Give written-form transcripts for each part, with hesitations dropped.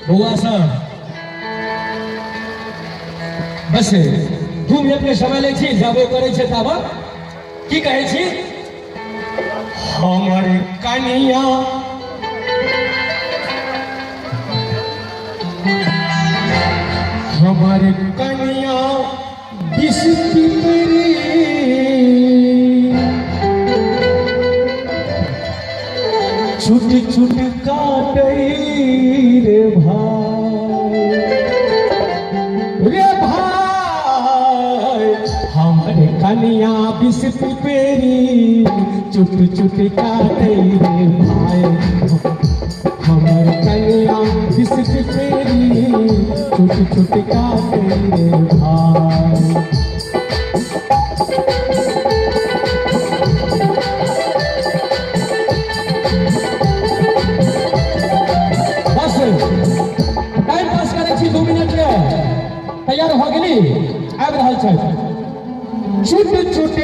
बौआ सब, बस 2 मिनट के समय लै छी। जाबो करै छै ताबत की कहै छी? हमर कनिया, हमर कनिया बिस्पिपरी, छुट छुट काटै रे भाई, रे भाई। हमर कनिया बिस्पिपरी, चुट चुट काटै रे भाई। हमर कनिया बिस्पिपरी, चुट चुट काटै रे भाई। बस टाइम पास करै छी 2 मिनट ले। तैयार भऽ गेली, आबि रहल छै। छुट छुट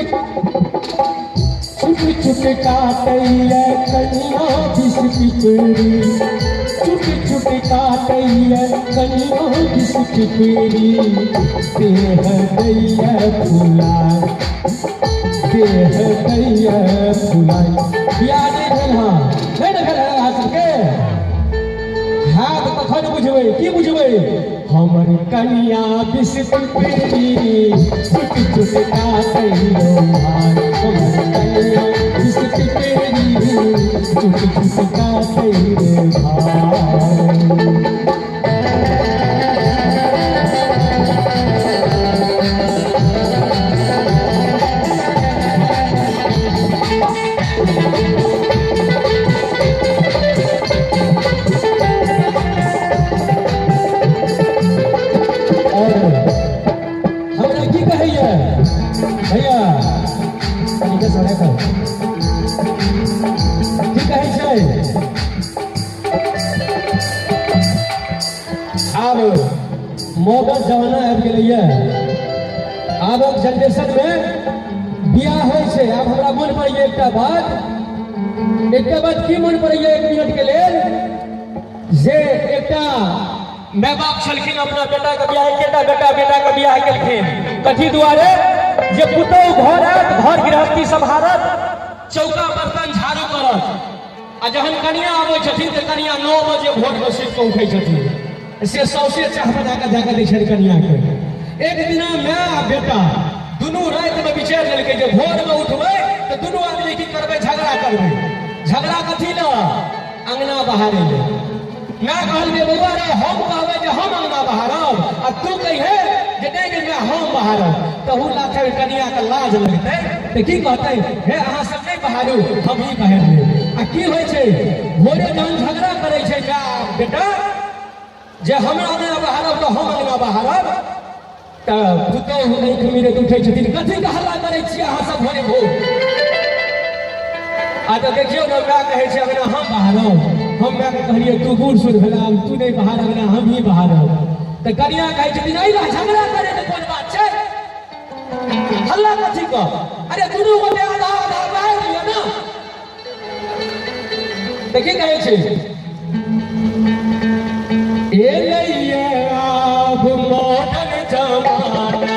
छुट छुट काटैया कनिया बिस्पिपरी, छुट छुट काटैया कनिया बिस्पिपरी, देह दैया फुला, देह दैया फुलाइ। बियाह नहि भेल हँ, नहि ने भेल अहाँ सबके? हँ, तऽ तखन बुझबै। की बुझबै? हमर कनिया बिस्पिपरी, चुट चुट काटै रे भाई। हमर कनिया बिस्पिपरी, चुट चुट काटै रे भाई। और हमरा की कहैया भैया, कनिके सुनै तऽ की कहै छै? आब मॉडर्न जमाना आबि गेलैया। आबक जनरेशन मे बियाह होइ छै। आब हमरा मोन पड़ैया एकटा बात, एकटा बात की मोन पड़ैया 1 मिनट के लेल, जे एकटा माय बाप छलखिन, अपना बेटा के बियाह, एकेटा बेटा, बेटा के बियाह केलखिन। कथी दुआरे? जे पुतहु घर आयत, घर गृहस्थी सम्हारत, चौका बर्तन झाड़ू करत। आ जहन कनिया आबै छथिन तऽ कनिया 9 बजे भोर मे सुति कऽ उठै छथिन, से सौसे चाह बना कऽ जाकऽ दै छनि कनिया के। एक दिना माय आ बेटा दुनू रातिमे विचारि लेलकै जे भोरमे उठबै तऽ दुनू आदमी की करबै? झगड़ा करबै। झगड़ा कथी लए? अंगना बहारै लए। माय कहलकै, बौआ रे, हम कहबै जे हम अंगना बहारब आ तू कहिहे जे नहि गे माय, हम बहारब। तहू लाथे कनिया के लाज लगतै तऽ की कहतै? हे, अहाँ सब नहि बहारू, हम ही बहारि लेब। आ की होइ छै? भोरे जहन झगड़ा करै छै माय आ बेटा जे हम अंगना बहारब तऽ हम अंगना बहारब, तऽ पुतोहु आँखि मिरैत उठै छथिन, कथी के हल्ला करै छियै अहाँ सब भोरे भोर? आ तऽ देखियौ ने, माय कहै छै अंगना हम बहारब। हम मायके कहलियै, तू बूढ़ सूढ़ भेला, आब तू नहि बहार अंगना, हम ही बहारब। तऽ कनिया कहै छथिन, एहि ला झगड़ा करे के कोन बात छै? हल्ला कथी कऽ? अरे, दुनू गोटे आधा आधा बहारि लिअ ने। तऽ की कहै छै? एलैया आब मॉडर्न जमाना,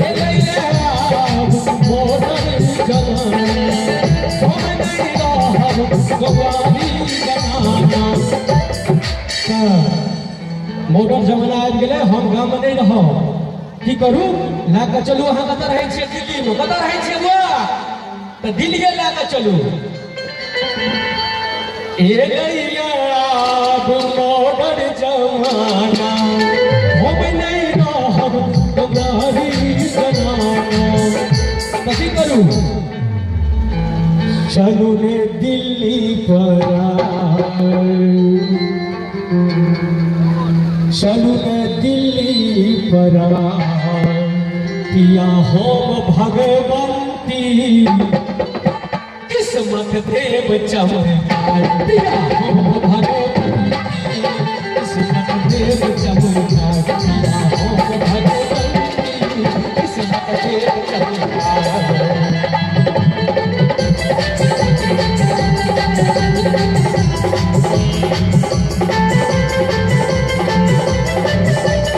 एलैया आब मॉडर्न जमाना, हम नहि रहब गवारी जमाना। मॉडर्न जमाना आबि गेलै, हम गाममे नहि रहब, की करू? लए कऽ चलू। अहाँ कतऽ रहै छियै? दिल्लीमे। कतऽ रहै छियै बौआ? तऽ दिल्लीए लए कऽ चलू। एलैया आब मॉडर्न जमाना, हम नहि रहब गवारी जमाना। तऽ की करू? चलू रे दिल्ली पर, चलू रे दिल्ली पर, पिया हम भगवंती, किस्मत देव चमत्कार। पिया हम भगवंती, किस्मत देव चमत्कार।